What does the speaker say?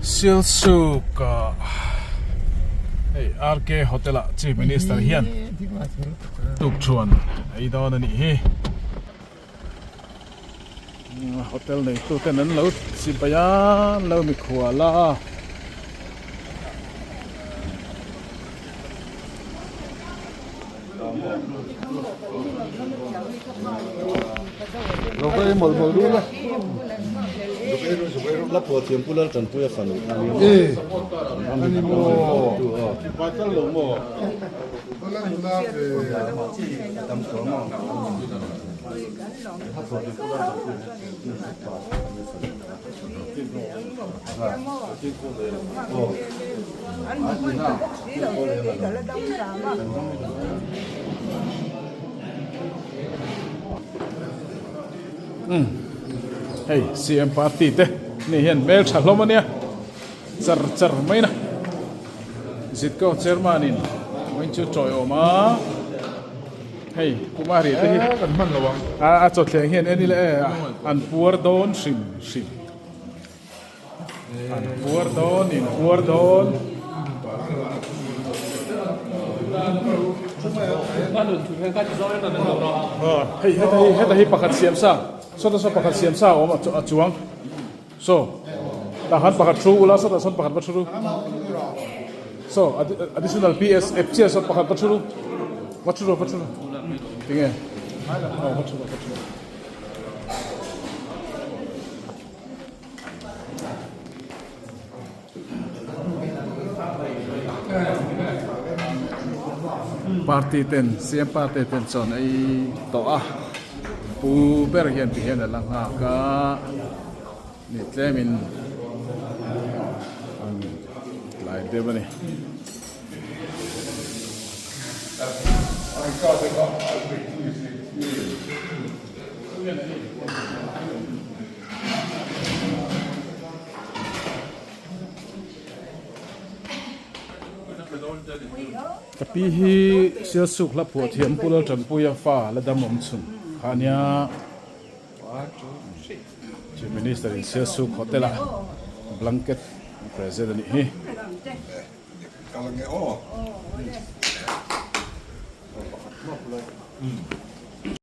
Silchuk ah hei RK Hotel ah Chief Minister hian tukṭhuan a ei dawn a nih hi. Hotel neitu ten an lo chibai a an lo mikhual a. Umm hei CM party te ni hian hmel tha hlawm a nia char char mai na Zitko chairman in vawiin chu tawiawm a. Hei Kumari te hi kan hman lo ang. A a chawthleng hian en ila e an puar dawn hrim hrim. An puar dawn in puar dawn. Hei heta hi heta hi pakhat siam sa sawta saw pakhat siam sa a awm a chuang saw tah khan pakhat thu ula sawtah sawn pakhat va thu ru. Saw additional PS app chiah saw pakhat va thu ru va thu ru va thu ru tinge aw va thu ru va thu ru. Party ten CM party ten chuan ei tawh a pu ber hian ti hian a la nghak a ni tlemin an tlai deuh a ni. Ka pi hi Sialsuk hla phuah thiam Pu Laltanpuia fa la dam awm chhun kha a nia. Chief Minister in Sialsuk Hotel ah blanket present a nih hi.